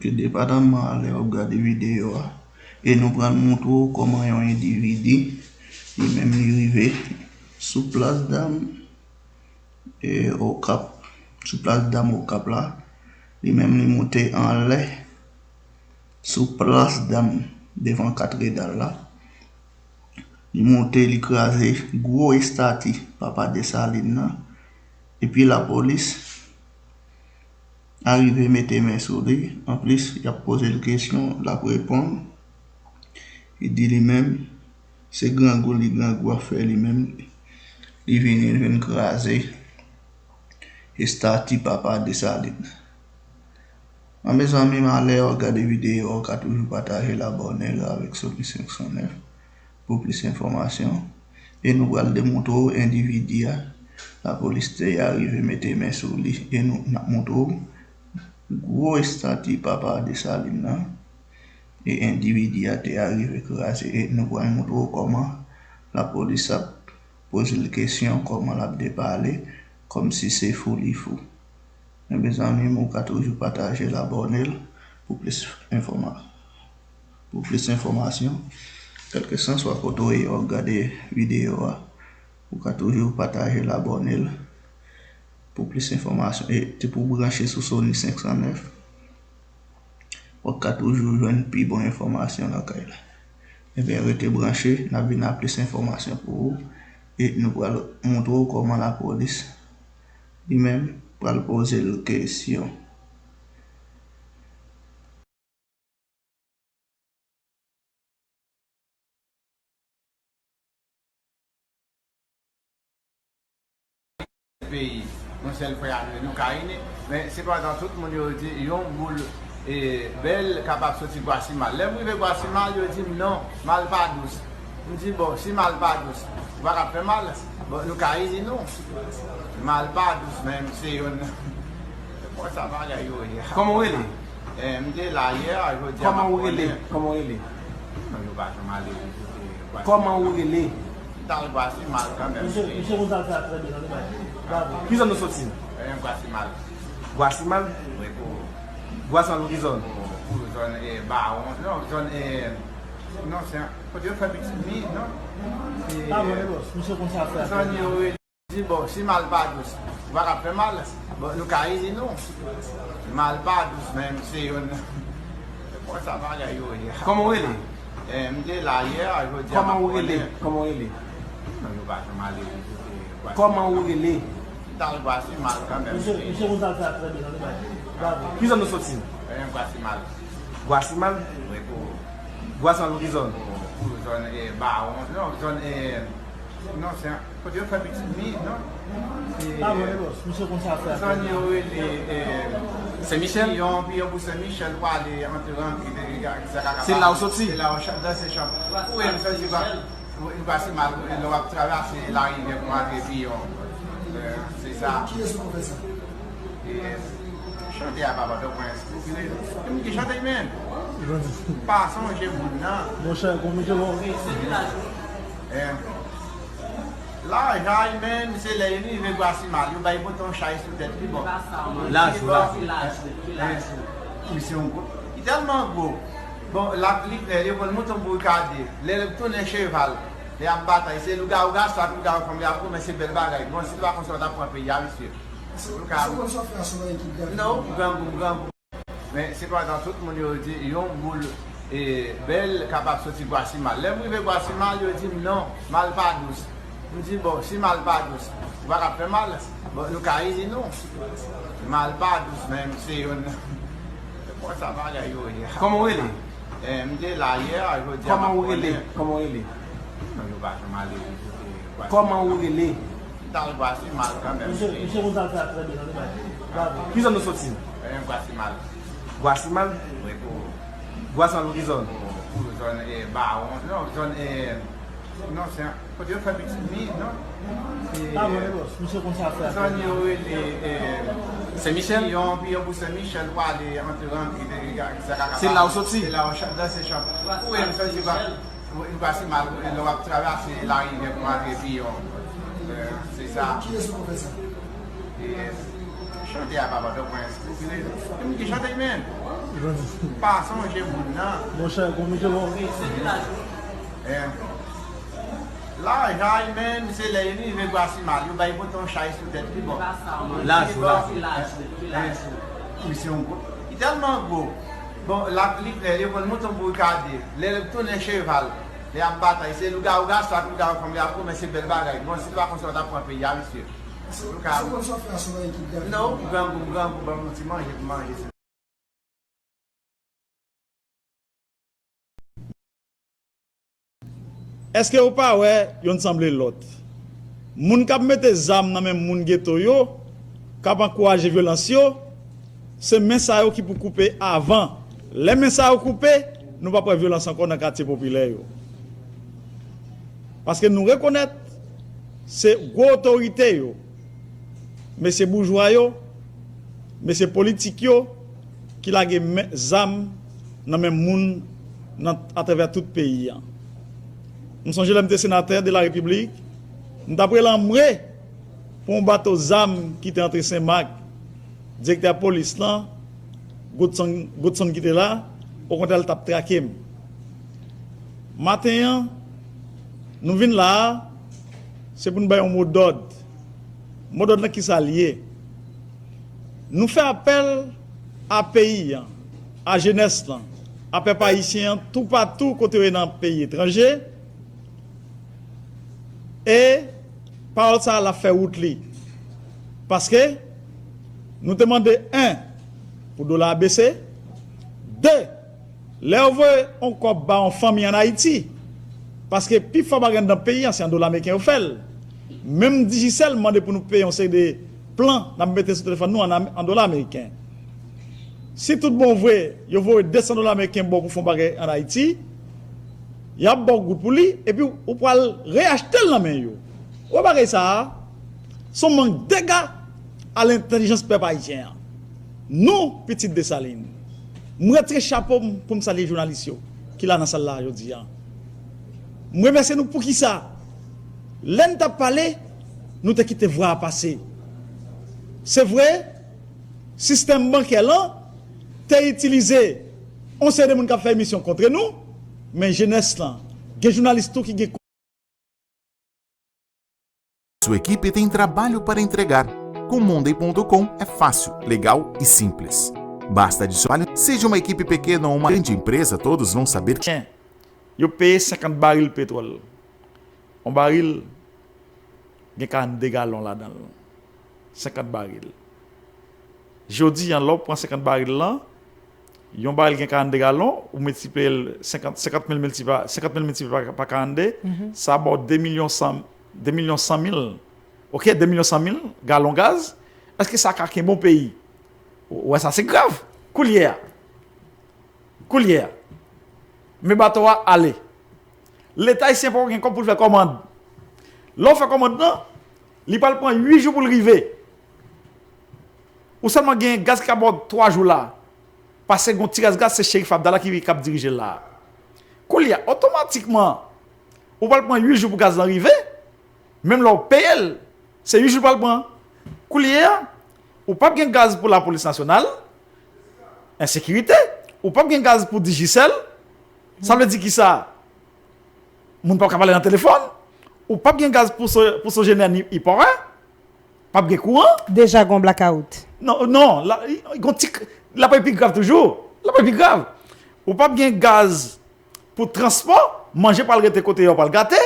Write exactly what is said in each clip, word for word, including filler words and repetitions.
Ke depateman a lè w ap gade videyo a. E nou pral montre w kòman yon endividi, li menm li rive sou plas dam, e, Okap, sou plas dam Okap la. Li menm li monte anlè sou plas dam devan katredal la. Li monte, li kraze gwo estati papa Desalin nan. Epi lapolis arive mete men sou li. Anplis, y ap poze l kesyon, l ap reponn. Li di li menm, se grangou li grangou ap fè li menm. Li vini, li vin kraze estati papa Desalin. An, mezanmi, malè w gade videyo, w ka toujou pataje l, abòne l avèk Sony senk san nèf pou plis enfòmasyon. E nou pral demontre w endividi a, lapolis te arive mete men sou li. E nou, n ap montre w gwo estati papa Desalin nan. E endividi a te arive kraze. E nou pral montre w kòman lapolis ap poze l kesyon, kòman l ap depale, kòmsi se fou li fou. Men mezanmi, ou ka toujou pataje l, abòne l pou plis enfòma-, pou plis enfòmasyon. Kèlkeswa kote w ye, w ap gade videyo a, ou ka toujou pataje l, abòne l pou plis enfòmasyon. E ti pou branche sou Sony senk san nèf, w ap ka toujou jwenn pi bon enfòmasyon lakay la. Ebyen, rete branche, n ap vin ak plis enfòmasyon pou ou. E nou pral montre w kòman lapolis li menm pral poze l kesyon. Peyi, yon sèl frè a nou ye, nou ka ini. Men sepandan, tout moun yo di yon boul, e, bèl kapab soti Gwasimal. Lè m rive Gwasimal, yo di m non, mal pa dous. M di, bon, si mal pa dous, ou pa ka fè mal. Bon, nou ka ini nou. Mal pa dous, men se youn. Bon, sa bagay yo ye. Kòman w rele? Eh, m te la yè, jodi a m ap konnen. Kòman w rele? Kòman w rele? Non, yo pa janm ale vizite. Kòman w rele? M t al Gwasimal kanmenm. Misye, misye konn sa l fè a trè byen, tande bay. Bravo. Ki zòn nou soti? Eh, Gwasimal. Gwasimal? Wi, pou. Gwasimal pou ki zòn? Pou, pou zòn, eh, Bawon. Non, zòn, eh, non, se, kote yo fè pitit mi, non? Ah, bon, e bòs, misye konn sa l fè a trè byen. Zòn yo rele Di, bon, si mal pa dous, ou pa ka fè mal. Bon, nou ka ini nou. Mal pa dous, men se youn. Bon, sa bagay yo ye. Kòman w rele? Eh, m te la yè, jodi a m ap konnen. Kòman w rele? Kòman w rele? Non, yo pa janm ale vizite. Kòman w rele? M t al Gwasimal kanmenm. Misye, misye konn sa l fè a trè byen, tande bay. Bravo. Ki zòn nou soti? Eh, Gwasimal. Gwasimal? Wi, pou. Gwasimal pou ki zòn? Pou, pou zòn, eh, Bawon. Non, zòn, eh, non, se kote yo fè pitit mi, non? Ah, bon, e bòs, misye konn sa l fè a trè byen. Zòn yo rele, eh, Sen Michèl? Piyon, Piyon pou Sen Michèl, pou ale antre, rantre, de, de, de, de, se la w soti? Se la w cha-, danse chanpay. Ou wè, m santi pa, m, m pase mal, lè w ap travèse larivyè pou antre Piyon. Eh, se sa. Kilès ou konn fè sa? Eh, chante a, papa, donk mwen, m ki chante, men. Pa sonje moun nan. Monchè, konbyen se bon? Eh. Lajay, men, se lè li rive Gwasimal, yo bay pote yon chay sou tèt li, bon. Lajou, lajou. Eh, misye yon gwo. Li tèlman gwo. Bon, l ap, li, eh, yo pran mouton pou l kade. Lè l tounen cheval, lè y ap batay, se lougawou gason ak lougawou fanm, y ap goumen, se bèl bagay. Bon, si l pa konsa, w t ap pran peyi a, mesye. Lougawou. Non, grangou, grangou. Men, sepandan, tout moun yo di, yon boul, e, bèl kapab soti Gwasimal. Lè m rive Gwasimal, yo di m non, mal pa dous. M di, bon, si mal pa dous, ou pa ka fè mal. Bon, nou ka ini nou. Mal pa dous, men se youn. Bon, sa bagay yo ye. Kòman w rele? Eh, m te la yè, jodi a m ap konnen. Kòman w rele? Kòman w rele? Non, yo pa janm ale vizite. Kòman w rele? M t al Gwasimal kanmenm. Misye, misye konn sa l fè a trè byen, tande bay. Bravo. Ki zòn nou soti? Eh, Gwasimal. Gwasimal? Wi, pou. Gwasimal pou ki zòn? Pou, pou zòn, eh, Bawon. Non, zòn, eh, non, se kote yo fè pitit mi, non? Ah, bon, e bòs, misye konn sa l fè a trè byen. Zòn yo rele, eh, Sen Michèl? Piyon, Piyon pou Sen Michèl, pou ale antre, rantre, de, de, de, se la w soti? Se la w cha-, danse chanpay. Ou wè, m santi pa. Ou, ou pase mal, lè w ap travèse larivyè pou antre Piyon. Eh, se sa. Kilès ou konn fè sa? Eh, Chante a pa Pòtoprens. Ki chante men? Pa sonje moun nan. Monchè, konbite bon. Eh. Lajay, men, se lè li rive Gwasimal, yo bay pote yon chay sou tèt li, bon. Laj, laj. Eh, eh, misye yon gwo. Li tèlman gwo. Bon, la, li fè, yo konn mouton bourikade. Lè l tounen cheval, lè y ap batay, se lougawou gason ak lougawou fanm y ap goumen, se bèl bagay. Bon, si l pa konsa, w t ap pran peyi a, mesye. Lougawou. Non, grangou, grangou, ban m yon ti manje pou manje. Èske ou pa wè youn sanble lòt? Moun k ap mete zam nan men moun geto yo, k ap ankouraje vyolans yo, se men sa yo ki pou koupe avan. Lè men sa yo koupe, nou p ap wè vyolans ankò nan katye popilè yo. Paske nou rekonèt se gwo otorite yo, mesye boujwa yo, mesye politik yo ki lage men, zam nan men moun nan, atravè tout peyi a. M sonje lè m te senatè de la Repiblik, m t ap rele anmwe pou yon bato zam ki te antre Senmak, direktè polis lan, Godson, Godson ki te la, okontrè, l t ap trake m. Maten an, nou vin la a, se pou n bay yon modòd. Modòd lan, kisa l ye? Nou fè apèl a peyi an, a jenès lan, a pèp ayisyen an, toupatou kote yo ye nan peyi etranje, e pawòl sa a l ap fè wout li. Paske nou te mande, en, pou dola a bese, de, lè yo voye yon kòb ba yon fanmi ann Ayiti, paske pifò bagay anndan peyi an se an dola ameriken yo fè l. Menm Digicel mande pou nou peye yon seri de plan n ap mete sou telefòn nou an, an dola ameriken. Si tout bon vre, yo voye de san dola ameriken ba w pou fè yon bagay ann Ayiti, y ap ba w goud pou li, epi ou pral reyachte l nan men yo. Ou wè bagay sa a, se yon mank dega a lentèlijans pèp ayisyen an. Nou, pitit Desalin, m retire chapo m pou m salye jounalis yo ki la nan sal la jodi a. M remèsye nou poukisa, lè n t ap pale, nou te kite vwa a pase. Se vre, sistèm bankè lan te itilize yon seri de moun k ap fè emisyon kont nou, men jenès lan, gen jounalis tou ki gen Sua equipe tem trabalho para entregar. Com Monday ponto com é fácil, legal e simples. Basta adicionar, seja uma equipe pequena ou uma grande empresa, todos vão saber que. Yo peye senkant baril petwòl. Yon baril gen karannde galon ladan l. Senkant baril. Jodi a, lè w pran senkant baril lan, yon baril gen karannde galon, ou miltipliye l senkant, senkant mil miltipliye pa, senkant mil miltipliye pa, pa karannde, sa ba w de milyon san, de milyon san mil, oke, de milyon san mil galon gaz. Èske sa ka kenbe yon peyi? Ou wè sa se grav. Koulye a, koulye a, men bato a ale. Leta ayisyen poko gen kòb pou l fè kòmand. Lè w fè kòmand lan, li pral pran uit jou pou l rive. Ou sèlman gen gaz ki ka ba w twa jou la. Pase gon ti rès gaz, se Cherif Abdallah ki, k ap dirije l la. Koulye a, otomatikman, ou pral pran uit jou pou gaz lan rive. Menm lè w peye l, se uit jou l pral pran. Koulye a, ou p ap gen gaz pou Lapolis Nasyonal, ensekirite, ou p ap gen gaz pou Digicel, sa vle di kisa? Moun p ap ka pale nan telefòn, ou p ap gen gaz pou Sogener ni Ipòwè, p ap gen kouran. Deja gen yon blakawout. Non, non, la, gon ti, l ap pi grav toujou, l ap pi grav. Ou p ap gen gaz pou transpò, manje pral rete kote yo pral gate.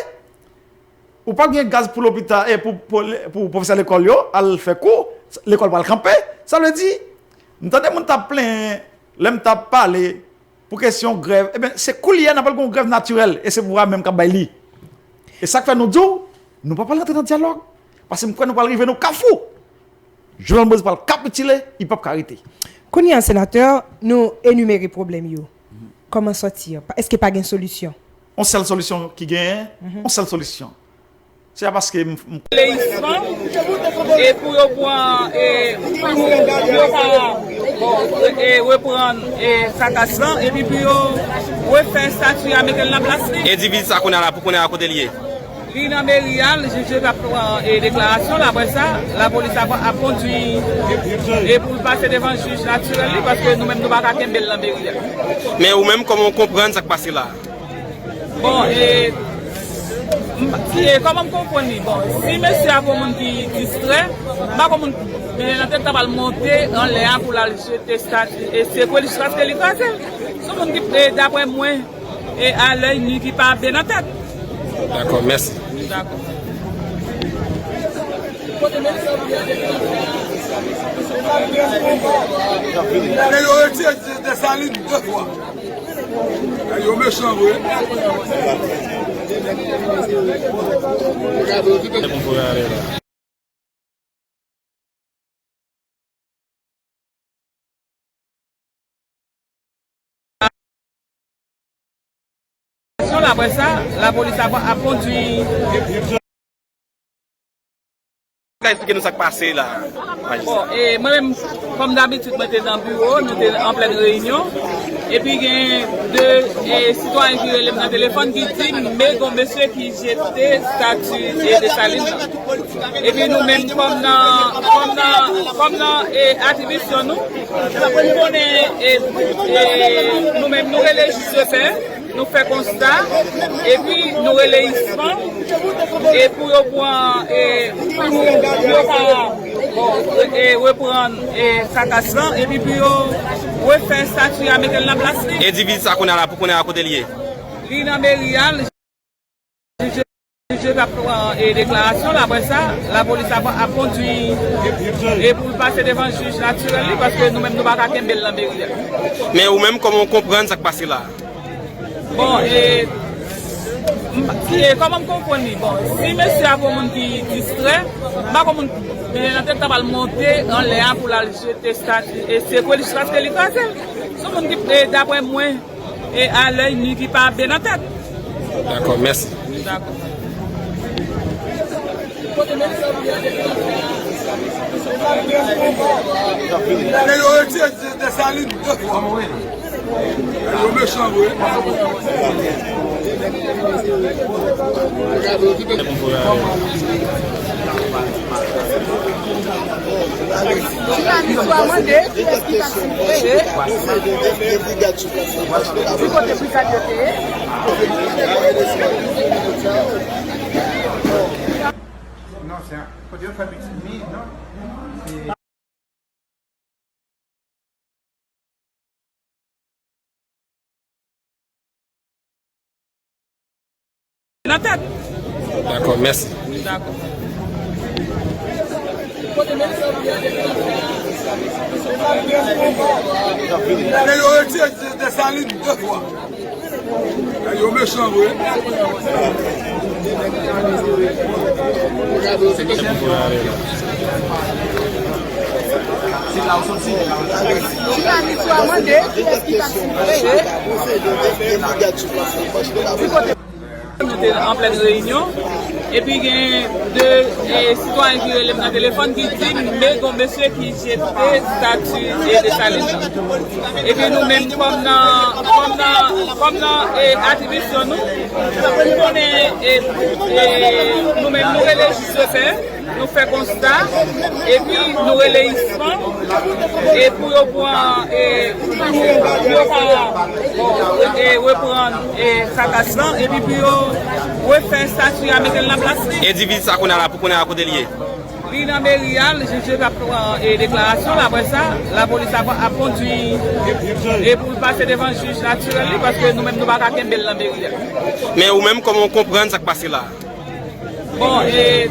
Ou p ap gen gaz pou lopital, e pou, pou, pou pwofesè lekòl yo al fè kou, lekòl pral kanpe. Sa vle di, m tande moun t ap plenyen lè m t ap pale pou kesyon grèv. Ebyen, se koulye a n ap pral gen yon grèv natirèl, e se pouvwa a menm k ap bay li. E sa k fè nou di w, nou pa pral rantre nan dyalòg, paske m kwè nou pral rive nan yon kafou. Jovenel Moïse pral kapitile, li p ap ka rete. Kounye a, senatè, nou enimere pwoblèm yo. Kòman sòti an? Èske pa gen solisyon? Yon sèl solisyon ki genyen, yon sèl solisyon. Se pa paske m. M. Leyisman, e pou yo pran, e pou yo ka, bon, e reprann, e kakas lan, epi pou yo refè estati a, mete l nan plas li. Endividi sa kounye a la, pou kounye a, kote l ye? Li nan meri a, li jije l ap pran, e, deklarasyon l. Apre sa, lapolis ap, ap kondui, e, pou l pase devan jij natirèl li, paske nou menm nou pa ka kenbe l nan meri a. Men ou menm, kòman w konprann sa k pase la? Bon, e, m, e, kòman m konprann li? Bon, si mesye a pou moun ki distrè, m pa konn moun, men nan tèt la pral monte anlè a pou l al jete estati, e, sekwe l jiskaske li kraze l. Se yon moun ki, e, daprè mwen, e a lèy ni ki pa byen nan tèt. Dakò, mèsi. Dakò. Nèg yo retire Desalin de fwa. Nèg yo mechan vre. Apre sa, lapolis ap, ap kondui. Ka eksplike nou sa k pase la, majistra? Bon, e, mwen menm, kòm dabitid, mwen te nan biwo, nou te an plèn reyinyon. Epi gen de, e, sitwayen ki rele m nan telefòn ki di m, men gon mesye ki jete estati, e, Desalin nan. Epi nou menm kòm nan, kòm nan, kòm nan, e, atribisyon nou, nou konnen, e, e, nou menm nou rele jij de pè, nou fè konsta, epi nou rele ispan, e pou yo pran, e, pou yo ka, bon, e, reprann, e, kakas lan, epi pou yo refè estati a, mete l nan plas li. Endividi sa kounye a la, pou konnen a kote l ye? Li nan meri a, li jije l ap pran, e, deklarasyon l. Apre sa, lapolis ap, ap kondui, e, pou l pase devan jij natirèl li, paske nou menm nou pa ka kenbe l nan meri a. Men ou menm, kòman w konprann sa k pase la? Bon, e, m, e, kòman m konprann li? Bon, si mesye a pou moun ki distrè, m pa konn moun, men nan tèt la pral monte anlè a pou l al jete estati, e, sekwe l jiskaske li kraze l. Se yon moun ki, e, daprè mwen, e a lèy ni ki pa byen nan tèt. Dakò, mèsi. Dakò. Nèg yo retire Desalin de fwa. Nèg yo mechan vre. Ti mamis yo a mande kiyès ki pase. Ki kote brigad yo te ye? Non, se kote yo fè pitit mi, non? Nan tèt. Dakò, mèsi. Dakò. Nèg yo retire Desalin de fwa. Nèg yo mechan vre. Ti mamis yo a mande kiyès ki pase. Nou te an plèn reyinyon, epi gen de, e, sitwayen ki rele m nan telefòn ki di m, men gon mesye ki jete estati, e, Desalin nan. Epi nou menm kòm nan, kòm nan, kòm nan, e, atribisyon nou, nou konnen, e, e, nou menm nou rele jij de pè, nou fè konsta, epi nou rele ispan, e pou yo pran, e, pou yo ka, e, reprann, e, kakas lan, epi pou yo refè estati a, mete l nan plas li. Endividi sa kounye a la, pou konnen a kote l ye? Li nan meri a, li jije l ap pran, e, deklarasyon l. Apre sa, lapolis ap, ap kondui, e, pou l pase devan jij natirèl li, paske nou menm nou pa ka kenbe l nan meri a. Men ou menm, kòman w konprann sa k pase la? Bon, e,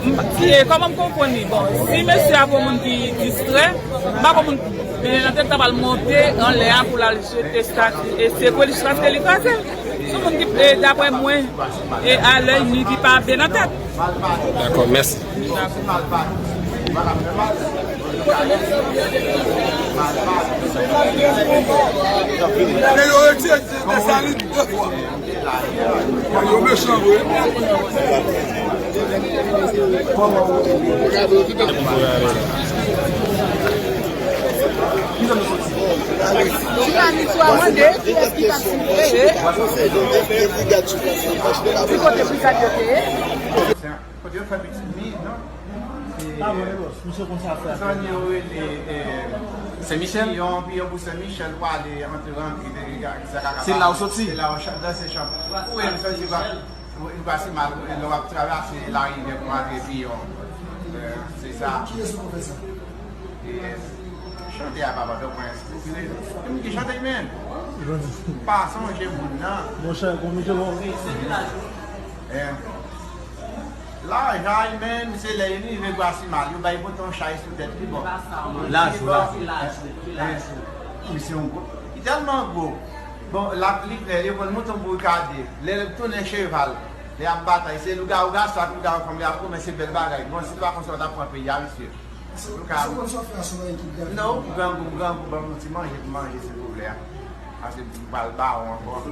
m, e, kòman m konprann li? Bon, si mesye a pou moun ki distrè, m pa konn moun, men nan tèt la pral monte anlè a pou l al jete estati, e, sekwe l jiskaske li kraze l. Se yon moun ki, e, daprè mwen, e, a lèy ni ki pa byen nan tèt. Dakò, mèsi. Dakò. Nèg yo retire Desalin de fwa. Nèg yo mechan vre. Tiramisu a mande kiyès ki t ap swiv. Ki kote brigad yo te ye? Kote yo fè pitit mi, non? Ah bon, bòs, misye konn sa fè. Zòn yo rele, eh, Sen Michèl? Piyon, Piyon pou Sen Michèl, pou ale antre rantre, de, de, de, de, Se la ou soti? Se la ou cha-, danse chanpay. Ou wè, m soti pa, ou pa si mal, lè w ap travèse larivyè pou antre Piyon. Eh, se sa. Kiyès ou konn fè sa? Eh, chante a papa, fè mwen. M ki chante, men. Pa sonje moun nan. Monchè, konbite bon. Eh. Lajay, men, se lè li rive Gwasimal, yo bay pote yon chay sou tèt li, bon. Laj ou, laj ou. Li se yon gwo. Li tèlman gwo. Bon, l ap li, eh, yo konn mouton bourikade. Lè l tounen cheval, lè y ap batay, se lougawou gason ak lougawou fanm, y ap kòmanse bèl bagay. Bon, si se pa konsa, yo t ap pran peyi a, mesye. Lougawou. Sa konn sa fè a sou ekip gade? Non, grangou, grangou, ban m yon ti manje pou manje, silvouplè. Paske m pral bawon ankò.